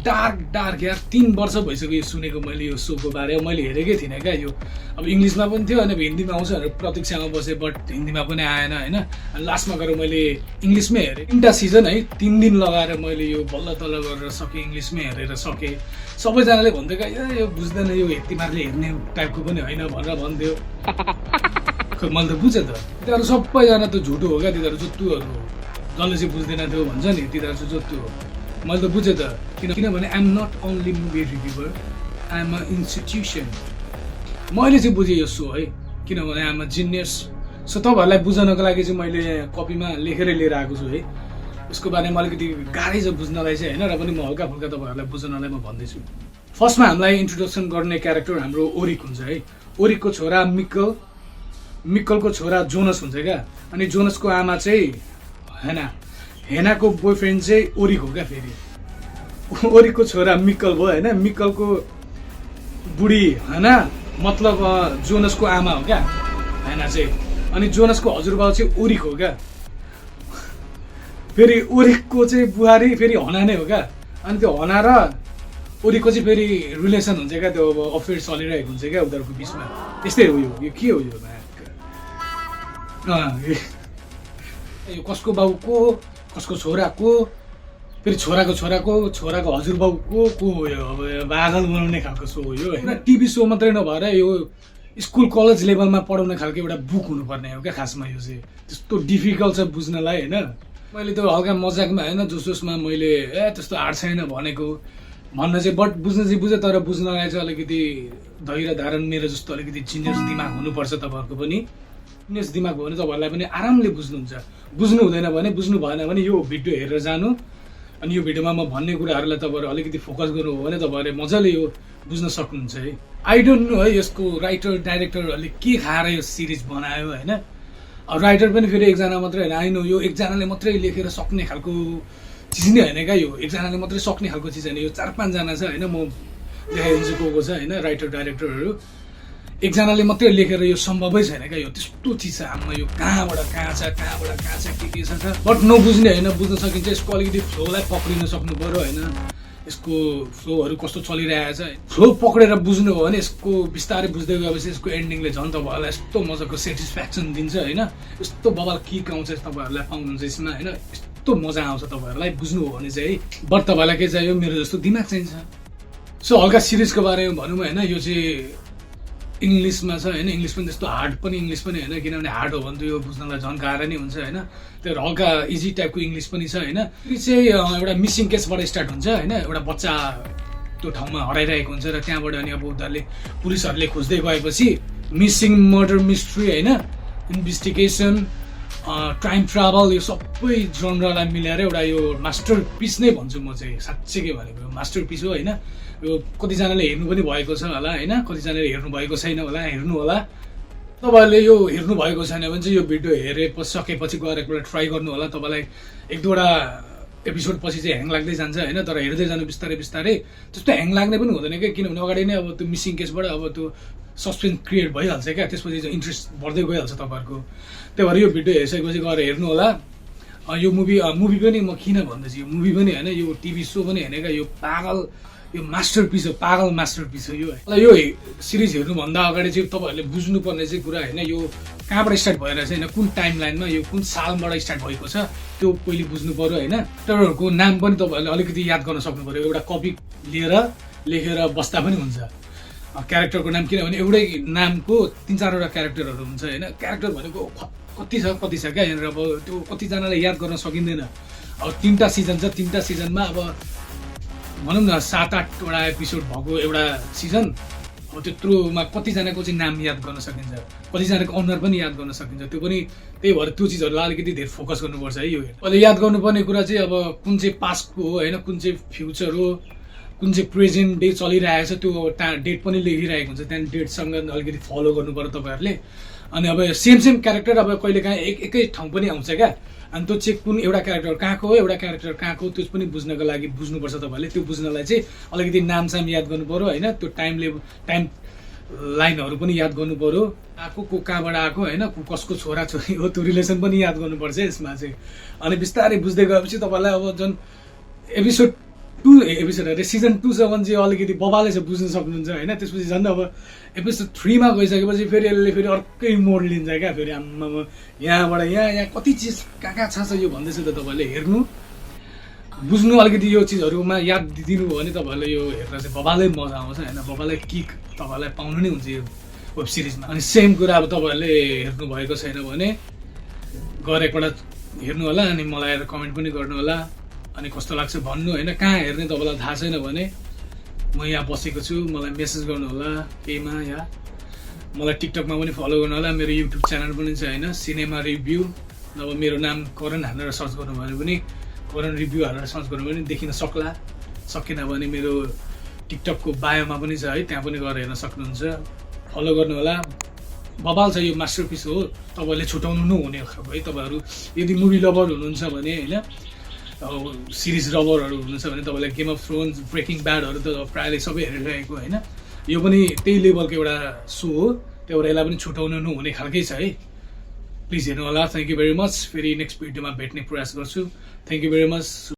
Dark यार 3 वर्ष भइसक्यो यो सुनेको मैले यो सोको बारेमा मैले हेरेकै थिइनँ क्या यो अब इङ्ग्लिसमा पनि थियो अनि हिन्दीमा आउँछ भनेर प्रतीक्षामा बसेँ बट हिन्दीमा पनि आएन होइन लास्टमा गएर मैले इङ्ग्लिसमै हेरेँ 3टा सिजन है 3 दिन लगाएर मैले यो बल्ल तल्ल गरेर सकेँ इङ्ग्लिसमै हेरेर सकेँ सबैजनाले भन्थ्यो क्या यो बुझ्दैन यो तिमीहरूले हेर्ने टाइपको पनि होइन भनेर भन्थ्यो खै मैले त बुझेँ त तिनीहरू सबैजना त झुटो हो क्या तिनीहरू जुत्तुहरू हो जसले चाहिँ बुझ्दैन थियो भन्छ नि तिनीहरू चाहिँ जुत्तु हो मैले त बुझेँ त किनभने I'm not only movie reviewer I'm a institution मैले चाहिँ बुझेँ यो सो है किनभने आइएम अ जिनियस सो तपाईँहरूलाई बुझाउनको लागि चाहिँ मैले कपीमा लेखेरै लिएर आएको छु है यसको बारेमा अलिकति गाह्रै छ बुझ्नलाई चाहिँ होइन र पनि म हल्का फुल्का तपाईँहरूलाई बुझाउनलाई म भन्दैछु फर्स्टमा हामीलाई इन्ट्रोडक्सन गर्ने क्यारेक्टर हाम्रो ओरिक हुन्छ है ओरिकको छोरा मिक्कलको छोरा जोनस हुन्छ क्या अनि जोनसको आमा चाहिँ हेनाको बोयफ्रेन्ड चाहिँ ओरिक हो क्या फेरि ओरिकको छोरा मिक्कल भयो होइन मिक्कलको बुढी होइन मतलब जोनसको आमा हो क्या हेना चाहिँ अनि जोनसको हजुरबाउ चाहिँ ओरिक हो क्या फेरि ओरिकको चाहिँ बुहारी फेरि हना नै हो क्या अनि त्यो हना र ओरिकको चाहिँ फेरि रिलेसन हुन्छ क्या त्यो अब अफेयर चलिरहेको हुन्छ क्या उनीहरूको बिचमा त्यस्तै हो यो के हो यो यो कसको बाउको कसको छोराको फेरि छोराको हजुरबाउको को हो यो अब पागल बनाउने खालको सो हो यो होइन टिभी सो मात्रै नभएर यो स्कुल कलेज लेभलमा पढाउने खालको एउटा बुक हुनुपर्ने हो क्या खासमा यो चाहिँ त्यस्तो डिफिकल्ट छ बुझ्नलाई होइन मैले त्यो हल्का मजाकमा होइन जसमा मैले त्यस्तो हार्ड छैन भनेको भन्न चाहिँ बट बुझ्न चाहिँ बुझेँ तर बुझ्नलाई चाहिँ अलिकति धैर्य धारण मेरो जस्तो अलिकति जिनियस दिमाग हुनुपर्छ तपाईँहरूको पनि जिनियस दिमाग भयो भने तपाईँहरूलाई पनि आरामले बुझ्नुहुन्छ बुझ्नु हुँदैन भने बुझ्नु भएन भने यो भिडियो हेरेर जानु अनि यो भिडियोमा म भन्ने कुराहरूलाई तपाईँहरू अलिकति फोकस गर्नु हो भने तपाईँहरूले मजाले यो बुझ्न सक्नुहुन्छ है आई डोन्ट नो है यसको राइटर डाइरेक्टरहरूले के खाएर यो सिरिज बनायो होइन अब राइटर पनि फेरि एकजना मात्रै होइन आई नो यो एकजनाले मात्रै लेखेर सक्ने खालको चिज नै होइन क्या यो एकजनाले मात्रै सक्ने खालको चिज होइन यो 4-5 जना छ होइन म देखाइदिन्छु को छ होइन राइटर डाइरेक्टरहरू एकजनाले मात्रै लेखेर यो सम्भवै छैन क्या यो त्यस्तो चिज छ हाम्रो यो कहाँबाट कहाँ छ के छ बट नबुझ्ने होइन बुझ्न सकिन्छ यसको अलिकति फ्लोलाई पक्रिन सक्नु पऱ्यो होइन यसको फ्लोहरू कस्तो चलिरहेको छ फ्लो पक्रेर बुझ्नु हो भने यसको बिस्तारै बुझ्दै गएपछि यसको एन्डिङले झन् तपाईँहरूलाई यस्तो मजाको सेटिस्फ्याक्सन दिन्छ होइन यस्तो बबाल किक आउँछ तपाईँहरूलाई पाउनुहुन्छ यसमा होइन यस्तो मजा आउँछ तपाईँहरूलाई बुझ्नु हो भने चाहिँ है बट तपाईँलाई के चाहियो मेरो जस्तो दिमाग चाहिन्छ सो हल्का सिरिजको बारेमा भनौँ होइन यो चाहिँ इङ्ग्लिसमा छ होइन इङ्ग्लिस पनि त्यस्तो हार्ड पनि इङ्ग्लिस पनि होइन किनभने हार्ड हो भने त यो बुझ्नलाई झन् गाह्रो नै हुन्छ होइन त्यो हल्का इजी टाइपको इङ्ग्लिस पनि छ होइन यो चाहिँ एउटा मिसिङ केसबाट स्टार्ट हुन्छ होइन एउटा बच्चा त्यो ठाउँमा हराइरहेको हुन्छ र त्यहाँबाट अनि अब उनीहरूले पुलिसहरूले खोज्दै गएपछि मिसिङ मर्डर मिस्ट्री होइन इन्भेस्टिगेसन टाइम ट्राभल यो सबै जनरलाई मिलाएर एउटा यो मास्टर पिस नै भन्छु म चाहिँ साँच्चै के भनेको मास्टर पिस हो होइन यो कतिजनाले हेर्नु पनि भएको छ होला होइन कतिजनाले हेर्नु भएको छैन होला हेर्नु होला तपाईँहरूले यो हेर्नु भएको छैन भने चाहिँ यो भिडियो सकेपछि गएर एकपल्ट ट्राई गर्नु होला तपाईँलाई 1-2वटा एपिसोड पछि चाहिँ ह्याङ लाग्दै जान्छ होइन तर हेर्दै जानु बिस्तारै त्यस्तो ह्याङ लाग्ने पनि हुँदैन क्या किनभने अगाडि नै अब त्यो मिसिङ केसबाट अब त्यो सस्पेन्स क्रिएट भइहाल्छ क्या त्यसपछि चाहिँ इन्ट्रेस्ट बढ्दै गइहाल्छ तपाईँहरूको त्यही भएर यो भिडियो हेरिसकेपछि गएर हेर्नु होला यो मुभी पनि म किन भन्दैछु यो मुभी पनि होइन यो टिभी सो पनि होइन क्या यो पागल यो मास्टर पिस हो पागल मास्टर पिस हो यो सिरिज हेर्नुभन्दा अगाडि चाहिँ तपाईँहरूले बुझ्नुपर्ने चाहिँ कुरा होइन यो कहाँबाट स्टार्ट भएर चाहिँ होइन कुन टाइम लाइनमा यो कुन सालबाट स्टार्ट भएको छ त्यो पहिले बुझ्नु पऱ्यो होइन एक्टरहरूको नाम पनि तपाईँहरूले अलिकति याद गर्न सक्नु पऱ्यो एउटा कपी लिएर लेखेर बस्दा पनि हुन्छ क्यारेक्टरको नाम किनभने एउटै नामको 3-4वटा क्यारेक्टरहरू हुन्छ होइन क्यारेक्टर भनेको कति छ क्या यहाँनिर अब त्यो कतिजनाले याद गर्न सकिँदैन अब 3टा सिजन छ 3टा सिजनमा अब भनौँ न 7-8वटा एपिसोड भएको एउटा सिजन अब त्यत्रोमा कतिजनाको चाहिँ नाम याद गर्न सकिन्छ कतिजनाको अनुहार पनि याद गर्न सकिन्छ त्यो पनि त्यही भएर त्यो चिजहरूलाई अलिकति धेरै फोकस गर्नुपर्छ है यो अहिले याद गर्नुपर्ने कुरा चाहिँ अब कुन चाहिँ पास्टको हो होइन कुन चाहिँ फ्युचर हो कुन चाहिँ प्रेजेन्ट डे चलिरहेको छ त्यो डेट पनि लेखिरहेको हुन्छ त्यहाँदेखि डेटसँग अलिकति फलो गर्नु पर्यो तपाईँहरूले अनि अब सेम क्यारेक्टर अब कहिलेकाहीँ एकै ठाउँ पनि आउँछ क्या अनि त्यो चाहिँ कुन एउटा क्यारेक्टर कहाँको हो एउटा क्यारेक्टर कहाँको त्यो पनि बुझ्नको लागि बुझ्नुपर्छ तपाईँहरूले त्यो बुझ्नलाई चाहिँ अलिकति नामसाम याद गर्नु पऱ्यो होइन त्यो टाइम लाइनहरू पनि याद गर्नु पऱ्यो आएको को कहाँबाट आएको होइन कसको छोराछोरी हो त्यो रिलेसन पनि याद गर्नुपर्छ यसमा चाहिँ अनि बिस्तारै बुझ्दै गएपछि तपाईँलाई अब झन् एपिसोड 2 एपिसोडहरू सिजन 2 सम्म चाहिँ अलिकति बबाले चाहिँ बुझ्न सक्नुहुन्छ होइन। त्यसपछि झन् अब एपिसोड 3 मा गइसकेपछि फेरि यसले फेरि अर्कै मोड लिन्छ क्या। फेरि आम्मामा यहाँबाट यहाँ कति चिज कहाँ छ यो भन्दैछ त तपाईँले हेर्नु बुझ्नु अलिकति यो चिजहरूमा याद दिदिनु भयो भने तपाईँहरूले यो हेर्दा चाहिँ बबालै मजा आउँछ होइन। बबालै किक तपाईँलाई पाउनु नै हुन्छ यो वेब सिरिजमा। अनि सेम कुरा अब तपाईँहरूले हेर्नुभएको छैन भने गएर एकपल्ट हेर्नु होला अनि मलाई आएर कमेन्ट पनि गर्नु होला अनि कस्तो लाग्छ भन्नु होइन। कहाँ हेर्ने तपाईँलाई थाहा छैन भने म यहाँ बसेको छु, मलाई मेसेज गर्नु होला केहीमा या मलाई टिकटकमा पनि फलो गर्नु होला। मेरो युट्युब च्यानल पनि छ होइन, सिनेमा रिभ्यू। अब मेरो नाम करण हालेर सर्च गर्नुभयो भने करण रिभ्यू हालेर सर्च गर्नु भने देखिन सक्ला। सकेन भने मेरो टिकटकको बायोमा पनि छ है, त्यहाँ पनि गएर हेर्न सक्नुहुन्छ। फलो गर्नु होला। बबाल छ यो मास्टरपिस हो, तपाईँले छुटाउनु नहुने खालको है। तपाईँहरू यदि मुभी लभर हुनुहुन्छ भने होइन, अब सिरिज लभरहरू हुनुहुन्छ भने तपाईँलाई गेम अफ थ्रोन्स, ब्रेकिङ ब्याडहरू त प्रायःले सबै हेरिरहेको होइन। यो पनि त्यही लेभलको एउटा सो हो, त्यही भएर यसलाई पनि छुटाउनु नहुने खालकै छ है। प्लिज हेर्नु होला। Thank you very much. फेरि नेक्स्ट भिडियोमा भेट्ने प्रयास गर्छु। Thank you very much.